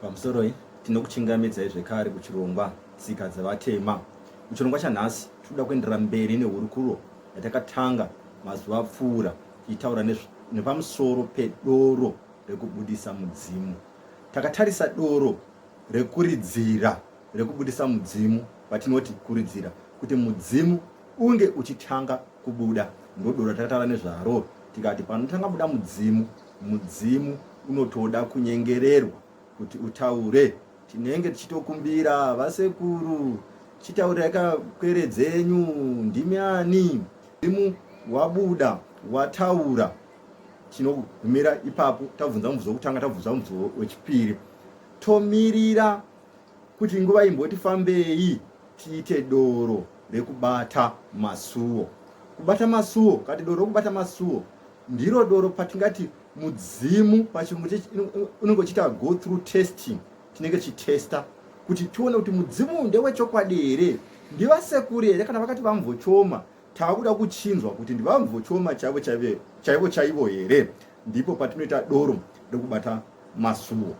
Pamusoroi, tinokuchingamidzai zvekare kuchirongwa Tsika dzeVatema. Muchirongwa chanhasi tinoda kuenderera mberi nehurukuro yatakatanga mazuva apfuura tichitaura nepamusoro pedoro rekubudisa mudzimu. Takatarisa doro rekuridzira rekubudisa mudzimu, patinoti kuridzira kuti mudzimu unge uchitanga kubuda, ndodoro ratakataura nezvaro tikati panotanga buda mudzimu, mudzimu unotoda kunyengererwa kuti utaure. Tinenge tichitokumbira vasekuru, chitaurirai kakwere dzenyu, ndimi ani? Mudzimu wabuda wataura, tinogumira ipapo. Tabvunza mubvunzo wekutanga, tabvunza mubvunzo wechipiri, tomirira kuti nguva imboti fambei tiite doro rekubata masuo. Kubata masuo, kati doro rekubata masuo ndiro doro patingati mudzimu pachirungu unenge uchiita go through testing. Tinenge tichitesta kuti tione kuti mudzimu uyu ndewechokwadi here, ndivasekuru here, kana vakati vamvochoma, taakuda kuchinzwa kuti ndivamvochoma chaivo chaivo chaivo here. Ndipo patinoita doro rekubata masuo.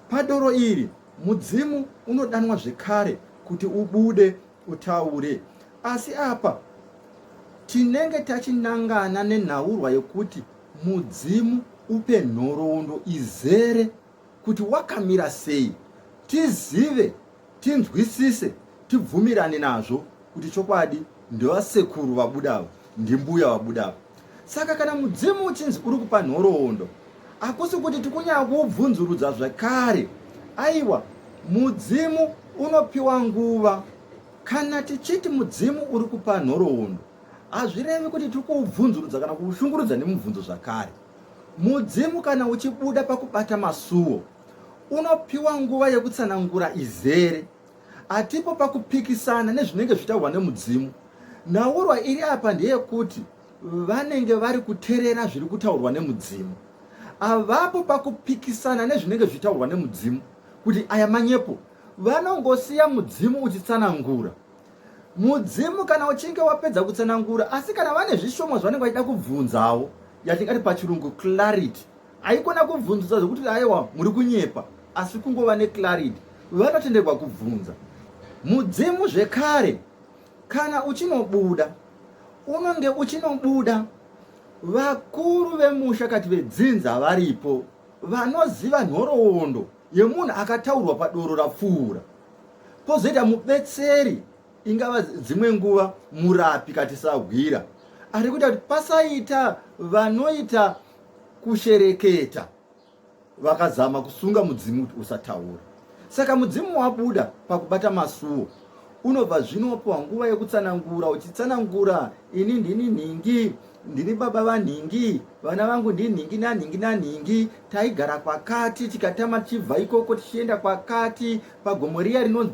Padoro iri mudzimu unodanwa zvekare kuti ubude utaure, asi apa tinenge tachinangana nenhaurwa yekuti mudzimu upe nhoroondo izere kuti wakamira sei, tizive, tinzwisise, tibvumirane nazvo kuti chokwadi ndevasekuru vabuda ava, ndimbuya vabuda ava. Saka kana mudzimu uchinzi uri kupa nhoroondo, hakusi kuti tikunyanya kuubvunzurudza zvekare. Aiwa, mudzimu unopiwa nguva. Kana tichiti mudzimu uri kupa nhoroondo, hazvirevi kuti tiri kuubvunzurudza kana kuushungurudza nemubvunzo zvakare. Mudzimu kana uchibuda pakubata masuo, unopiwa nguva yekutsanangura izere. Hatipo pakupikisana nezvinenge zvichitaurwa nemudzimu. Nhaurwa iri apa ndeyekuti vanenge vari kuterera zviri kutaurwa nemudzimu. Havapo pakupikisana nezvinenge zvichitaurwa nemudzimu kuti aya manyepo. Vanongosiya mudzimu uchitsanangura. Mudzimu kana uchinge wapedza kutsanangura, asi kana vane zvishoma zvavanenge vachida kubvunzawo, yatingati pachirungu clarity, haikona kubvunzudza zvekuti aiwa muri kunyepa, asi kungova neclarity, vanotenderwa kubvunza. Mudzimu zvekare kana uchinobuda, unonge uchinobuda vakuru vemusha kati vedzinza varipo vanoziva nhoroondo yemunhu akataurwa padoro rapfuura, pozoita mubetseri, ingava dzimwe nguva murapi kati sahwira, ari kuita kuti pasaita vanoita kushereketa vakazama kusunga mudzimu kuti usataura. Saka mudzimu wabuda pakubata masuo, unobva zvino wapiwa nguva yekutsanangura, uchitsanangura, ini ndini nhingi, ndini baba vanhingi, vana vangu ndinhingi nanhingi nanhingi, taigara kwakati, tikatama tichibva ikoko tichienda kwakati, pagomo riya rinonzi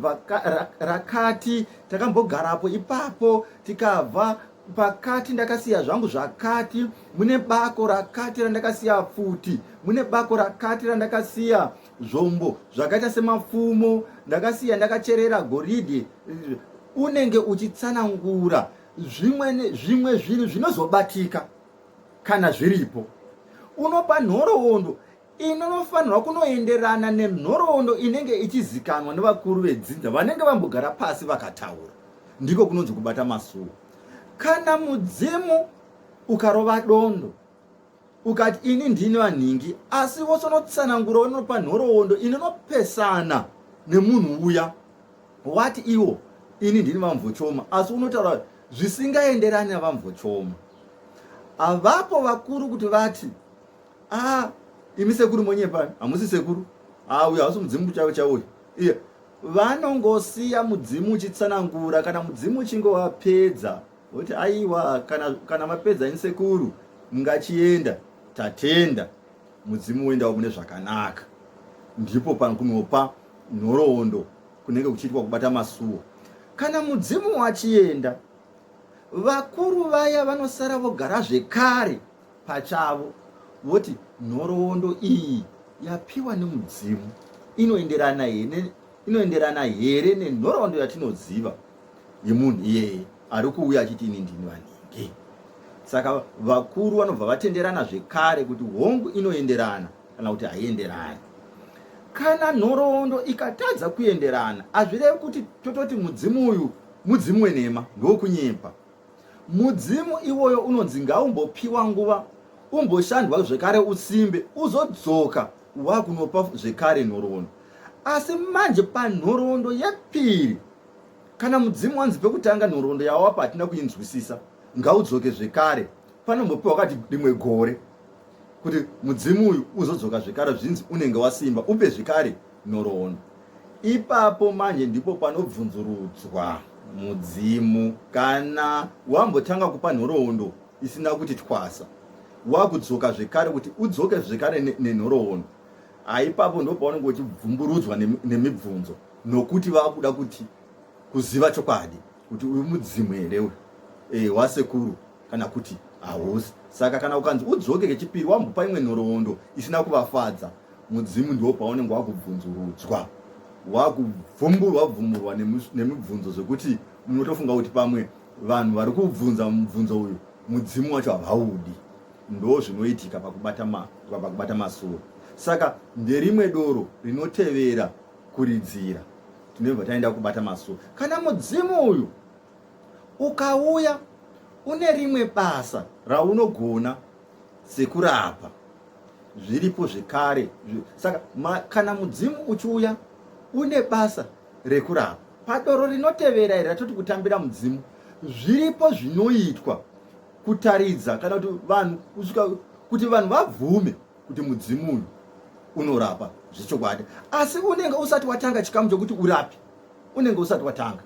rakati, takambogarapo ipapo, tikabva pakati, ndakasiya zvangu zvakati, mune bako rakati randakasiya pfuti, mune bako rakati randakasiya zvombo zvakaita semapfumo, ndakasiya ndakacherera goridhe. Unenge uchitsanangura zvimwe zvimwe zvinhu zvinozobatika kana zviripo. Unopa nhoroondo inonofanirwa kunoenderana nenhoroondo inenge ichizikanwa nevakuru vedzinza vanenge vambogara pasi vakataura. Ndiko kunonzi kubata masuo. Kana mudzimu ukarova dondo ukati ini ndini vanhingi, asi vosonotsanangura vanopa nhoroondo inonopesana nemunhu uya wati iwo ini ndini vamvochoma, asi unotaura zvisingaenderani navamvochoma. Avapo vakuru kuti vati ah, imi sekuru monyepa, hamusi sekuru, ah, uyo hausi mudzimu chaiwo chaiwo iye. Vanongosiya mudzimu uchitsanangura. Kana mudzimu uchinge wapedza, voti aiwa, kana mapedza ini sekuru mungachienda, tatenda. Mudzimu woendawo mune zvakanaka. Ndipo pakunopa nhoroondo kunenge kuchiitwa kubata masuo. Kana mudzimu wachienda, vakuru vaya vanosara vogara zvekare pachavo, voti nhoroondo iyi yapiwa nemudzimu inoenderana here, inoenderana here nenhoroondo yatinoziva yemunhu iyeye ari kuuya achiti ini ndini vanhingi. Saka vakuru vanobva vatenderana zvekare kuti hongu inoenderana kana kuti haienderani. Kana nhoroondo ikatadza kuenderana, hazvirevi kuti tototi mudzimu uyu mudzimu wenhema, ndokunyepa. Mudzimu iwoyo unonzi ngaumbopiwa nguva umboshandwa zvekare usimbe uzodzoka wakunopa zvekare nhoroondo. Asi manje panhoroondo yepiri kana mudzimu wanzi pekutanga nhoroondo yawapa hatina kuinzwisisa ngaudzoke zvekare panombopiwa kati rimwe gore kuti mudzimu uyu uzodzoka zvekare zvinzi unenge wasimba upe zvekare nhoroondo ipapo manje ndipo panobvunzurudzwa mudzimu kana wambotanga kupa nhoroondo isina kuti twasa wakudzoka zvekare kuti udzoke zvekare nenhoroondo haipapo ndo paunenge uchibvumburudzwa nemibvunzo nokuti vakuda kuti kuziva chokwadi kuti uyu mudzimu here uyu e, wasekuru kana kuti hausi saka kana ukanzi udzoke kechipiri wambopa imwe nhoroondo isina kuvafadza mudzimu ndiwo paunenge wakubvunzurudzwa wakubvumburwa bvumburwa nemibvunzo zvekuti munotofunga kuti pamwe vanhu vari kubvunza mubvunzo uyu mudzimu wacho havaudi ndo zvinoitika pakubata ma, pakubata masuo saka nderimwe doro rinotevera kuridzira tinobva taenda kubata masuo kana mudzimu uyu ukauya une rimwe basa raunogona sekurapa zviripo zvekare saka ma, kana mudzimu uchiuya une basa rekurapa padoro rinotevera iri ratoti kutambira mudzimu zviripo zvinoitwa kutaridza kana kuti vanhu kusvika kuti vanhu vabvume kuti mudzimu uyu unorapa zvechokwadi asi unenge usati watanga chikamu chokuti urape unenge usati watanga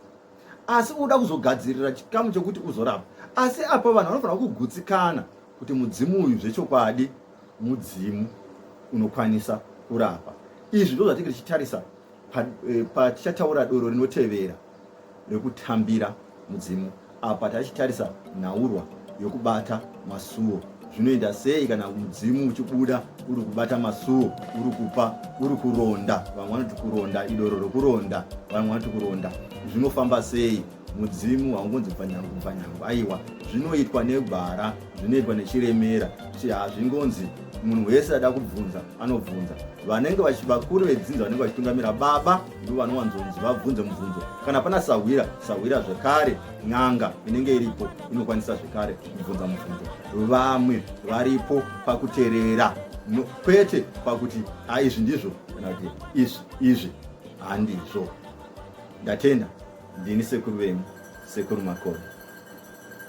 asi uda kuzogadzirira chikamu chokuti uzorapa asi apa vanhu vanofanira kugutsikana kuti mudzimu uyu zvechokwadi mudzimu unokwanisa kurapa izvi ndo zvatinge tichitarisa patichataura pa doro rinotevera rekutambira mudzimu apa tachitarisa nhaurwa yokubata masuo zvinoenda sei kana mudzimu uchibuda uri kubata masuo uri kupa uri kuronda vamwe vanoti kuronda idoro rokuronda vamwe vanoti kuronda zvinofamba sei mudzimu haungonzi bvanyangu bvanyangu aiwa zvinoitwa negwara zvinoitwa nechiremera kuti hazvingonzi munhu wese ada kubvunza anobvunza vanenge vakuru vedzinza vanenge vachitungamira baba ndo vanowanzonzi vabvunze mubvunzo kana pana sahwira sahwira zvekare n'anga inenge iripo inokwanisa zvekare kubvunza mubvunzo vamwe varipo pakuterera no, kwete pakuti a izvi ndizvo kana kuti izvi izvi handizvo ndatenda ndini sekuru venyu sekuru makore.